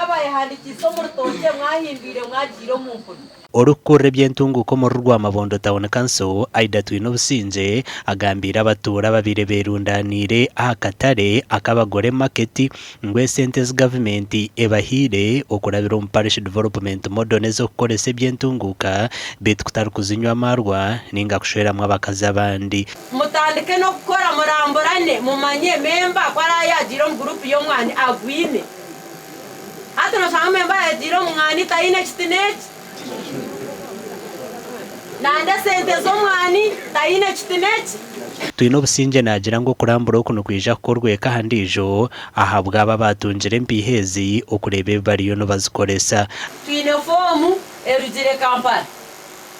Abayehandikiise omu rutookye mwahindwire mwagiire omu mpunu. Orikukurira eby'entunguuka omuri Rwamabondo Town Council, Aidah Twinobusingye agambiire abatuura ababaire berundaniire aha katare ak'abagore Market ngu esente ezi gavumenti ebahaire okurabira omu Parish Development Model n'ez'okukoresa eby'entunguuka beitu kutari kuzinywa amaarwa ninga kushweramu abakazi abandi. Mutandike n'okukora muramburane mumanye memba ku araabe yaagiire omu guruupu y'omwani agwine. Hati noshanga memba yagiire omu mwani taine kiti n'eki. Nandi esente z'omwani taine kiti n'eki. Twinobusingye naagira ngu okurambura oku nikwija kukorwa eka aha ndiijo ahabw'abo abaatungire empiiha ezi okureeba ebi bariyo nibazikoresa. Twine foomu erugire Kampala.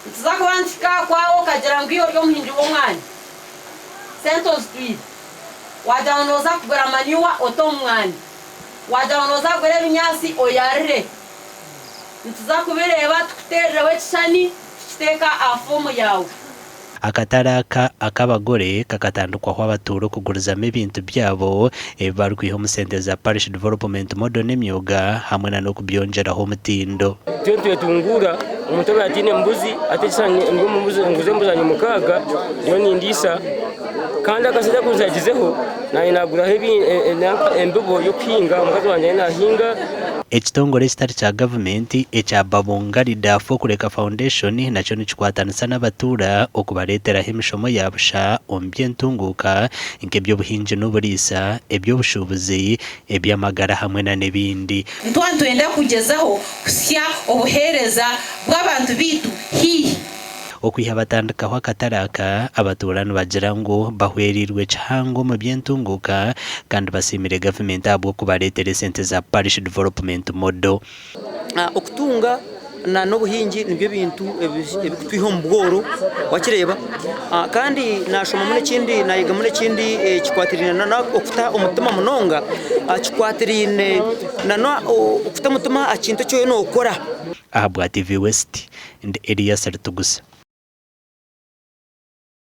Nituza kuba nituhika aha kwawe okagira ngu iwe ori omuhingi w'omwani. Sente ozitwire. Wagira ngu nooza kugura manure ote omu mwani. Wagira ngu nooza kugura ebinyaatsi oyarire. Nituza kubireeba tukuteerereho ekishushani tukiteeke aha foomu yaawe. Akatare aka ak'abagore kakatandikwaho abatuura okugurizamu ebintu byabo ebi barikwiha omu sente za Parish Development Model n'emyoga hamwe na n'okubyongyeraho omutindo. Itwe nitwetunguura, omuntu abaire ataine mbuzi hati ekishushani ndi omu mbuzi nguze embuzi zangye mukaaga ndiyo nindiisa kandi akasente aku nshaagizeho naanye naaguraho embibo y'okuhinga omukazi wangye nawe naahinga. Ekitongore ekitari kya gavumenti ekya Babungalida Fokureka Foundation nakyo nikikwatanisa n'abatuura okubareeteraho emishomo ya busha omu by'entunguuka nk'eby'obuhingi n'oburiisa, eby'obushuubuzi, eby'amagara hamwe na n'ebindi. Nitwa nitwenda kugyezaho kuhitsya obuheereza bw'abantu baitu haihi. Okwiha batandikaho akatare aka, abatuura nibagira ngu bahwereirwe kihango omu by'entunguuka kandi basiimire gavumenti ahabw'okubareetera esente za Parish Development Model. Okutunga na n'obuhingi nibyo bintu ebikutwiha omu bworo wakireeba kandi nashomamu n'ekindi nayegamu n'ekindi ekikwatiraine n'okuta omutima munonga kikwatiraine n'okuta omutima aha kintu eki oriyo nokora. Ahabwa TV West, ndi Elias Ritugusa.